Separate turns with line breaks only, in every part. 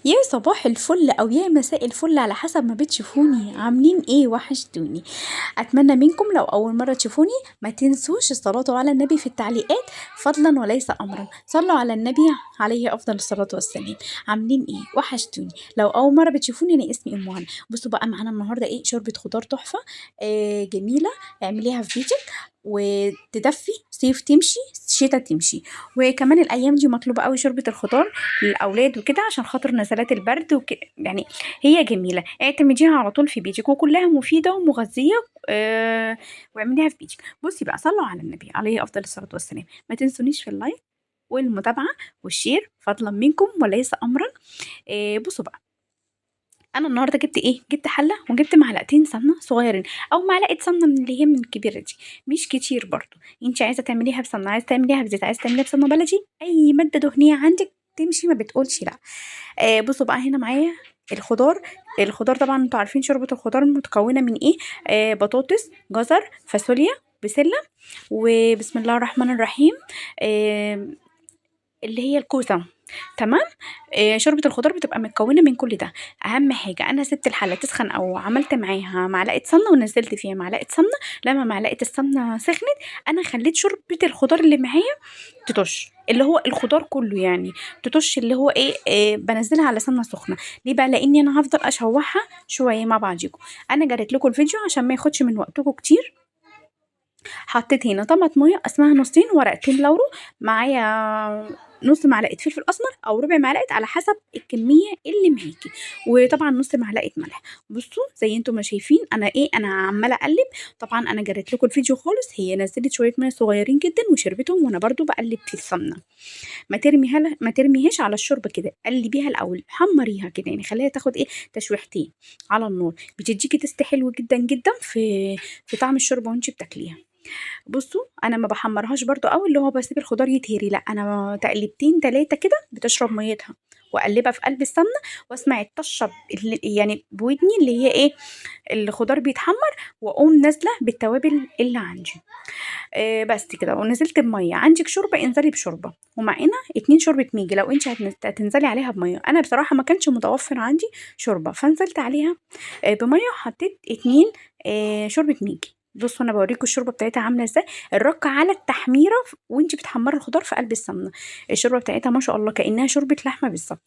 يا صباح الفل او يا مساء الفل على حسب ما بتشوفوني. عاملين ايه؟ وحشتوني. اتمنى منكم لو اول مرة تشوفوني ما تنسوش الصلاة على النبي في التعليقات، فضلا وليس امرا. صلوا على النبي عليه افضل الصلاة والسلام. عاملين ايه؟ وحشتوني. لو اول مرة بتشوفوني انا اسمي ام هنا. بصوا بقى معانا النهارده ايه؟ شوربة خضار تحفة جميلة، اعمليها في بيتك وتدفي، صيف تمشي شتاء تمشي. وكمان الايام دي مطلوبه قوي شوربة الخضار للاولاد وكده عشان خاطر نزلات البرد يعني هي جميلة، اعتمديها على طول في بيتك وكلها مفيدة ومغذيه. واعمليها في بيتك. بصي بقى، صلوا على النبي عليه افضل الصلاة والسلام. ما تنسونيش في ال like والمتابعة وال share فضلا منكم وليس امرا. بصوا بقى، انا النهارده جبت ايه؟ جبت حله وجبت معلقتين سمنه صغيرين او معلقه سمنه من اللي هي من الكبيرة دي، مش كتير برضو. انت عايزه تعمليها بسمنه، عايزه تعمليها بزيت، عايزه تعمليها بسمنه بلدي، اي مادة دهنية عندك تمشي، ما بتقولش لا. بصوا بقى، هنا معايا الخضار. الخضار طبعا انتوا عارفين شوربة الخضار متكونه من ايه؟ بطاطس، جزر، فاصوليا، بسلة، وبسم الله الرحمن الرحيم اللي هي الكوسه. تمام. شوربة الخضار بتبقى متكونه من كل ده. اهم حاجة انا سبت الحلة تسخن او عملت معاها معلقه سمنه ونزلت فيها معلقه سمنه. لما معلقه السمنة سخنت انا خليت شوربة الخضار اللي معايا تطش، اللي هو الخضار كله يعني تطش، اللي هو ايه، بنزلها على سمنه سخنة. ليه بقى؟ لاني انا هفضل اشوحها شوية مع بعضيكم. انا جريت لكم الفيديو عشان ما ياخدش من وقتكم كتير. حطيت هنا طماطميه قسمها نصين، ورقتين لورو، معايا نص معلقه فلفل اسمر او ربع معلقه على حسب الكمية اللي معاكي، وطبعا نص معلقه ملح. بصوا زي انتم ما شايفين انا ايه، انا عماله اقلب. طبعا انا جريت لكم الفيديو خالص. هي نزلت شوية مية صغيرين جدا وشربتهم، وانا برضو بقلب في السمنة. ما ترميهاش على الشوربة كده، قلبيها الاول، حمريها كده يعني، خليها تاخد ايه تشويحتين على النار، بتديكي taste حلو جدا جدا في طعم الشوربة وانتي بتاكليها. بصوا انا ما بحمرهاش برضو قوي، اللي هو بسيب الخضار يتهري، لا انا تقلبتين تلاتة كده بتشرب ميتها، واقلبها في قلب السمنة واسمع الطشه يعني بودني اللي هي ايه الخضار بيتحمر، واقوم نازله بالتوابل اللي عندي. بس كده. ونزلت بميه. عندك شوربة انزلي بشوربه، ومعانا 2 شوربة ميجي لو انت هتنزلي عليها بميه. انا بصراحة ما كانش متوفر عندي شوربة فنزلت عليها بميه، وحطيت 2 شوربة ميجي. بصوا انا بوريكم الشوربة بتاعتها عامله ازاي. الرقة على التحميره وانت بتحمري الخضار في قلب السمنة. الشوربة بتاعتها ما شاء الله كانها شوربة لحمه بالظبط،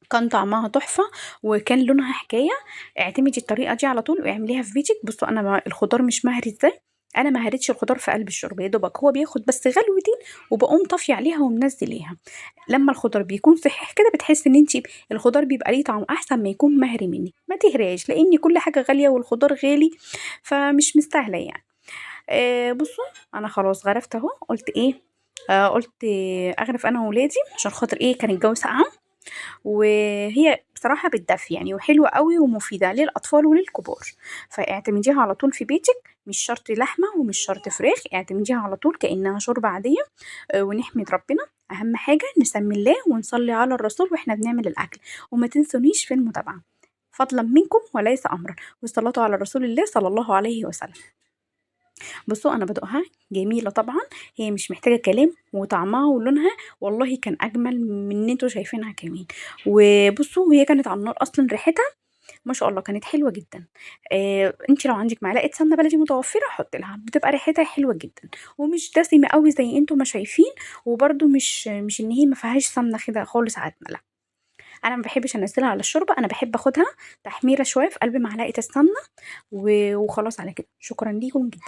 كان طعمها تحفة وكان لونها حكاية. اعتمدي الطريقة دي على طول واعمليها في بيتك. بصوا انا الخضار مش مهري ازاي، انا ما هريتش الخضار في قلب الشوربة، يا دوبك هو بياخد بس غلوتين وبقوم طافية عليها ومنزليها. لما الخضار بيكون صحيح كده بتحس ان انت الخضار بيبقى ليه طعم احسن ما يكون مهري منك. ما تهريش لان كل حاجة غالية والخضار غالي، فمش مستاهلة يعني. بصوا انا خلاص غرفت اهو. قلت ايه؟ قلت اغرف انا وولادي عشان خاطر ايه؟ كان الجو ساقع، وهي بصراحة بتدفي يعني، وحلوة قوي ومفيدة للأطفال وللكبار. فاعتمديها على طول في بيتك، مش شرط لحمة ومش شرط فراخ، اعتمديها على طول كأنها شوربة عادية. ونحمد ربنا، أهم حاجة نسمي الله ونصلي على الرسول واحنا بنعمل الأكل. وما تنسونيش في المتابعة فضلا منكم وليس أمرا، والصلاة على رسول الله صلى الله عليه وسلم. بصوا انا بدوقها جميلة طبعا، هي مش محتاجه كلام، وطعمها ولونها والله كان اجمل من ان انتوا شايفينها كمان. وبصوا هي كانت على النار اصلا، ريحتها ما شاء الله كانت حلوة جدا. انت لو عندك معلقه سمنه بلدي متوفرة حطي لها، بتبقى ريحتها حلوة جدا ومش دسمة قوي زي انتوا ما شايفين، وبرده مش ان هي ما فيهاش سمنه كده خالص عدمه، لا انا ما بحبش انزلها على الشوربة، انا بحب اخدها تحميره شوية في قلب معلقه السمنة وخلاص على كده. شكرا ليكم جدا.